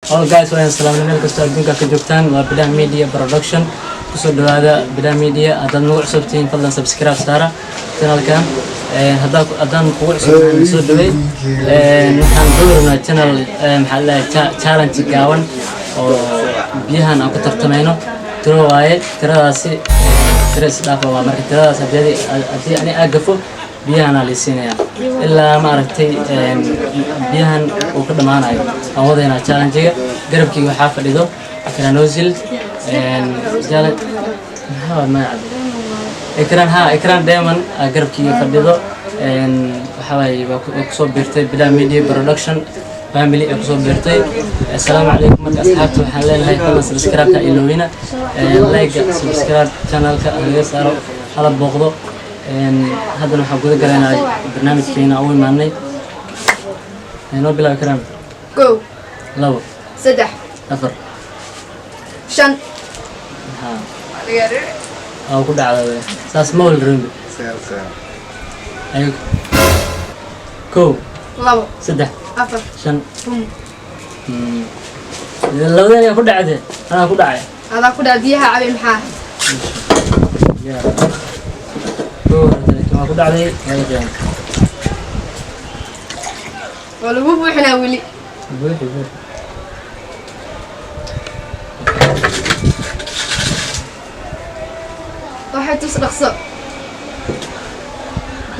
All guys, waan salaamnay. Meel kastoo adduunka ka joogtaan, waa Bidah Media Production. Kusoo dhawaada Bidah Media. Haddaad nagu cusub tihiin, fadlan subscribe saara channelkan. Haddaan kugu cusub soo dhawey. Waxaan doornaa channel, maxaa la dhahay, challenge gaaban oo biyahan aan ku tartamayno. Tiro waaye tiradaasi, tiro isdhaafa waa. Marka tiradaas haddii ani aa gafo, biyahanaa liisiinaya ilaa ma aragtay biyahan uu ka dhammaanayo. Aan wadaynaa challenge-ga. Garabkeyga waxaa fadhido Ikranozil. Maxaa waa magaca? Ikran, ha, Ikran Diamond aa garabkeyga fadhido. Waxaa waaye waa kusoo biirtay Bilah Media Production family ee kusoo biirtay. Assalaamu calaykum. Marka asxaabta waxaan leenahay, fadlan subscribe-ka iloowina, like, subscribe channelka halaga saaro, hala booqdo. Haddana waxaan guda galaynaa barnaamijkeena u imaanay. Noo bilaabi karaan. Kow. Labo. Saddex. Afar. Shan. Ha, aa ku dhacda we. Saas ma wal rabin. Ayo, kow. Labo. Saddex. Afar. Shan. Bum. Labadan ayaa ku dhacde, anaa ku dhacay. Adaa ku dhaca, biyaha cabay maxaa? Ya. Kow horta, laakiin waa ku dhacday, waa jiraan. Waa lagu buuxinaa weli. Buuxi, buuxi. Waxay tus dhaqso.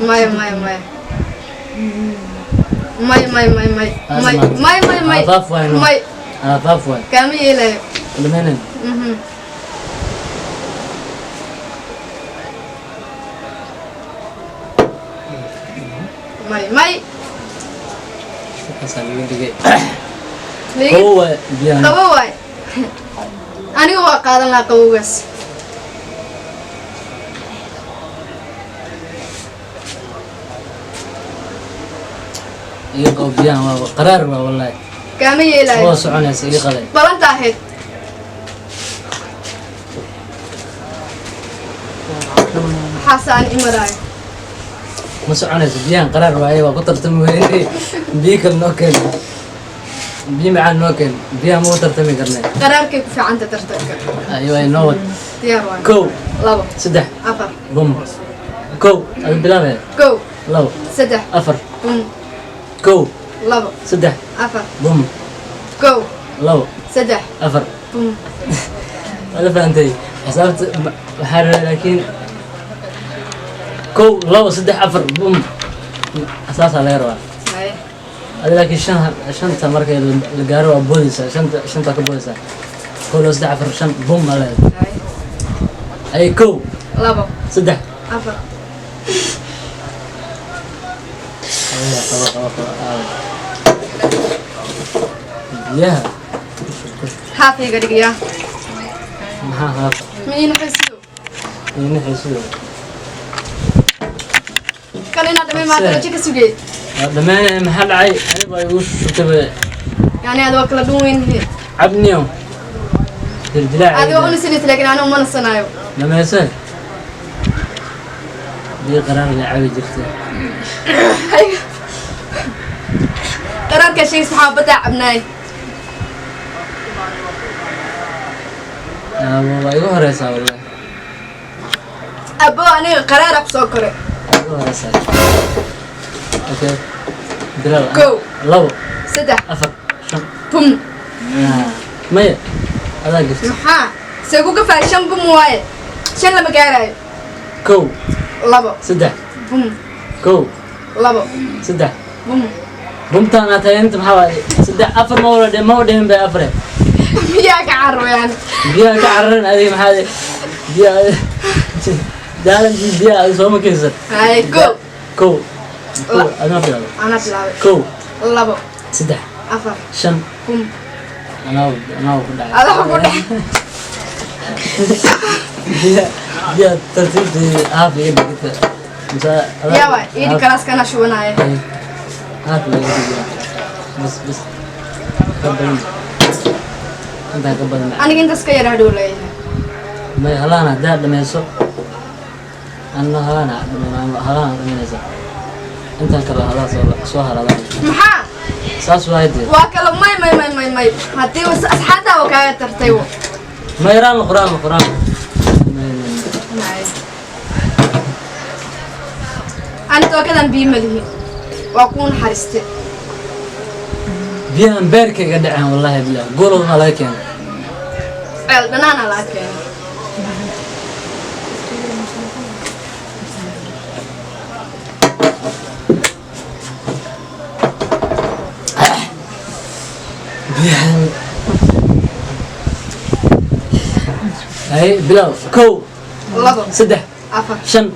Maya, maya, maya, maya, maya, maya, maya, maya, maya, maya, maya. Afaaf waay no. May. Afaaf waay. Kaama yeelayo. Dhameynen. May, may. Saasaa laga dhigay. Liigi. Kow waay biyahan. Qabo waay. Aniga waa qaadan lahaa qabowgaas. Iga qabo biyahan, waa qaraar waa wallahi. Kaama yeelayo. Waa soconaysa, iga qaday. Balanta ahayd. Waxaase aan imaraayo. Ma soconayso, biyahan qaraar waaye, waa ku tartami weyne. Biyo kale noo keen, biyo macaan noo keen, biyaha ma u tartami karne. Qaraarkay ku fiicanta tartanka. Ayo, ay noo wad. Diyaar waay. Kow. Labo. Saddex. Afar. Bum. Kow, adi bilaabaya. Kow. Labo. Saddex. Afar. Bum. Kow. Labo. Saddex. Afar. Bum. Kow. Labo. Saddex. Afar. Bum. Waa la fahantay xisaabta. Waxaa rabaa laakiin kow, labo, saddex, afar, bum, saasaa laga rabaa. Haye. Adi laakiin shan, shanta markay la gaaro waa boodaysaa, shanta, shanta ka boodaysaa. Kow, labo, saddex, afar, shan, bum aa leedahay. Haye. Ay, kow. Labo. Saddex. Afar. Qabo, qabo, qabo, qabo, aaw. Biyaha. Haaf iga dhigayaa. Maxaa haafa? Ma iina xisido. Ina xiisudo. Kan inaad dhamay maanta rajo ka sugay. Waa dhammaanaya, maxaa dhacay? Aniga baa igu shubtay. Yani ada waa kala dhun weynhe. Cabniyo dildilaac. Adiga waa unasanaysa, laakiin aniga uma nasanaayo. Dhameysee, biyo qaraar la cabi jirtay. Qaraarkaa sheegis, maxaa badaa cabnaay? Aabo, waa igu horeysaa wallahi. Abo, aniga qaraara kusoo koray. Waa igu horeysaa. Okay, bilaw. Kow. Labo. Saddex. Afar, shan. Bum. Ah, maya, adaa girta. Maxaa see ku gafaa? Shan bum waaye, shan lama gaaraayo. Kow. Labo. Saddex. Bum. Kow. Labo. Saddex. Bum. Bumtaan aa tahay inta maxaa waaye? Saddex, afar, ma wala ma dhihin bay afare. Miyaa ka carwayaan? Biyaha ka cararan adiga, maxaa biyaha jaalantii biyaha adiga sooma keensan. Haye, kow. Kow, kow, adima bilaabo. Anaa bilaabay. Kow. Labo. Saddex. Afar. Shan. Bum. Anaa ku dhacay. Adaa ku dhacay. Biyaha, biyaha tartiibtii haaf iga dhigita mise Yaa waay iidhi kalaaskana shubanaaye. Haaf iga dhigiya, bas bas, ka badan, intaa ka badan. Aniga intaas ka yar hadhow leeyahay. May, halaan haddaad dhameyso, anna halaan dhameynaysa, intaan kale halaa soo soo haladaan. Maxaa? Saas waay dee. Waa kala may may may may may haddii asxaabtaa waa kaaga tartay wo. Mayraan quraan quraan. May. Ani tookadan biyo ma lihi, waa kuu naxariiste. Biyahan beerka iga dhaceen, wallahi billah, goolow maa laga keenay? Ceel dhanaana laga keenay. Biyahan hay, bilow, kow, labo, saddex, afar, shan.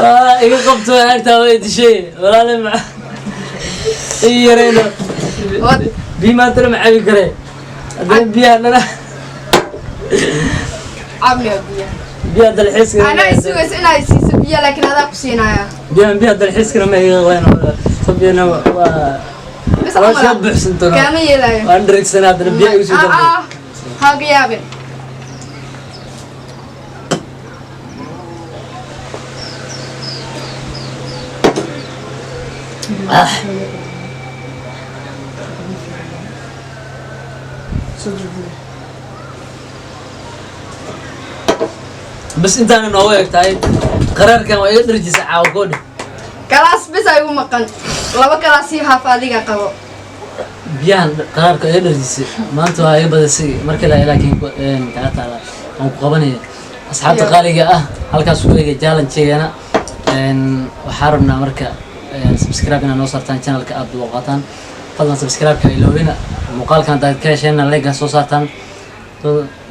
Waa iga qabto naagtaa, way dishay, walaale ma i yareyno. Wad. Biyo maantana ma cabi kare haddana biyaha dhana. Cabmiya biyaha? Biyaha dalxiiska. Anaa isugaysa inaa siiso biyo, laakiin adaa ku siinaya. Biyahan biyaha dalxiiskana ma iga qabayn sabiyana waa Bis. waa Camal soo ah. buuxsantano. Kaama yeelayo. Waan dheregsanaa, haddana biyaha igu soo Ah, dartay. ah, haga yaabin. Bas, intaana noogu eg tahay qaraarkan, waa iga dharjisa caawa koodhe. Kalaas bis ay ugu maqan, laba kalaas iyo haaf adiga qabo. Biyahan qaraarka iga dharjisay maanta waa iga badisay markii la, laakiin kaa taala waan ku qabanaya. Asxaabta qaaliga ah, halkaas ku eegay challenge-geena. Waxaa rabnaa marka subscribe inaad noo saartaan channelka, aad booqataan. Fadlan subscribe-ka iloobina. Muuqaalkan haddaad ka hesheenna, like soo saartaan.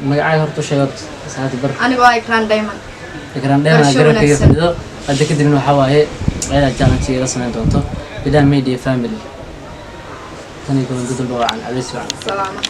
Magacaaga horta u sheeg horta asxaabta bar. Anigoo ah Ikran Diamond. Ikran Dheema. Barasho Garabkayga wanaagsan. fadhido hadda kadibna waxaa waaye ayadaa challenge la samayn doonto Bidaha Media Family. Tan iyo kulanti dambe, wacan, cabeys wacan. Salaama.